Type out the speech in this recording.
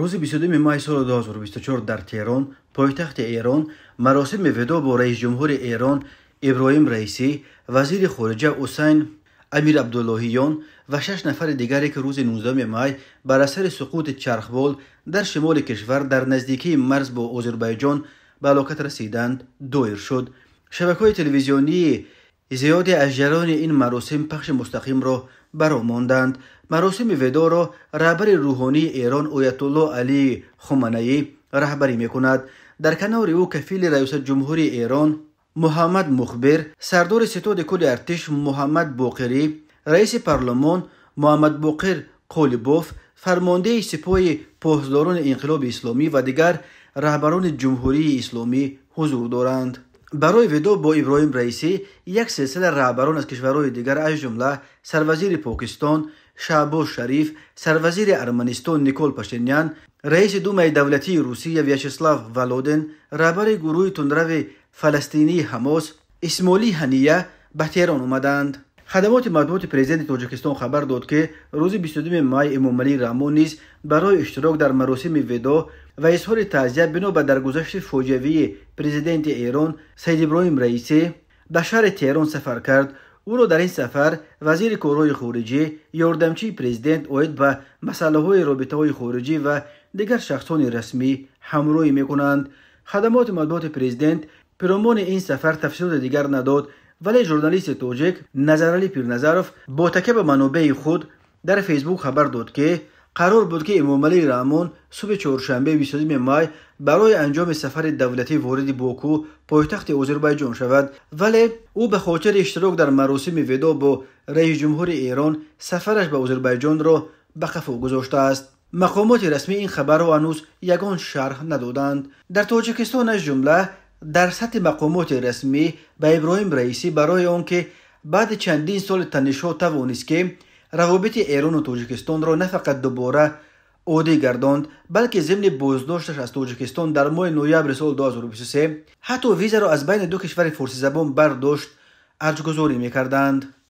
Рӯзи 22 май соли 2024 дар Теҳрон, пойтахти Эрон, маросими видоъ бо раисҷумҳури Эрон Иброҳим Раисӣ, вазири хориҷа Ҳусайн Амирабдуллоҳиён ва шаш нафари дигаре, ки рӯзи 19 май бар асари суқути чархбол дар шимоли кишвар дар наздикии марз бо Озарбойҷон ба ҳалокат расиданд, доир шуд. Шабакаҳои телевизионии зиёде аз ҷараёни ин маросим пахши мустақимро баро монданд. Маросими видоъро раҳбари рӯҳонии Эрон Оятуллоҳ Алӣ Хоманаӣ раҳбарӣ мекунад. Дар канори ӯ кафили раёсатҷумҳурии Эрон Муҳаммад Мухбир, сардори ситоди кулли артиш Муҳаммад Боқирӣ, раиси парлумон Муҳаммадбоқир Қолибоф, фармондеҳи сипоҳи посдорони инқилоби исломӣ ва дигар раҳбарони ҷумҳурии исломӣ ҳузур доранд. Барои видоъ бо Иброҳим Раисӣ як силсила раҳбарон аз кишварҳои дигар, аз ҷумла сарвазири Покистон Шаҳбоз Шариф, сарвазири Арманистон Никол Пашинян, раиси Думаи давлатии Русия Вячеслав Володин, раҳбари гурӯҳи тундрави фаластинии Ҳамос Исмоили Ҳания ба Теҳрон омаданд. Хадамоти матбуоти президенти Тоҷикистон хабар дод, ки рӯзи 22 май Эмомалӣ Раҳмон низ барои иштирок дар маросими видоъ ва изҳори таъзия бино ба даргузашти фоҷиавии президенти Эрон Сайид Иброҳим Раисӣ ба шаҳри Теҳрон сафар кард. Ӯро дар ин сафар вазири корҳои хориҷӣ, ёрдамчии президент оид ба масъалаҳои робитаҳои хориҷӣ ва дигар шахсони расмӣ ҳамроҳӣ мекунанд. Хадамоти матбуоти президент пиромони ин сафар тафсилоти дигар надод, вале журналисти тоҷик Назаралӣ Пирназаров бо такя ба манобеи худ дар Фейсбук хабар дод, ки қарор буд, ки Эмомалӣ Раҳмон субҳи чоршанбе, 22 май, барои анҷоми сафари давлатӣ вориди Боку, пойтахти Озарбойҷон, шавад, вале ӯ ба хотири иштирок дар маросими видоъ бо раисҷумҳури Эрон сафараш ба Озарбойҷонро ба қафо гузоштааст. Мақомоти расмӣ ин хабарро ҳанӯз ягон шарҳ надоданд. Дар Тоҷикистон, аз ҷумла дар сатҳи мақомоти расмӣ, ба Иброҳим Раисӣ барои он ки баъди чандин соли танишҳо тавонист, ки равобити Эрону Тоҷикистонро на фақат дубора оддӣ гардонд, балки зимни боздошташ аз Тоҷикистон дар моҳи ноябри соли 2023 ҳатто визаро аз байни ду кишвари форсизабон бардошт, арҷгузорӣ мекарданд.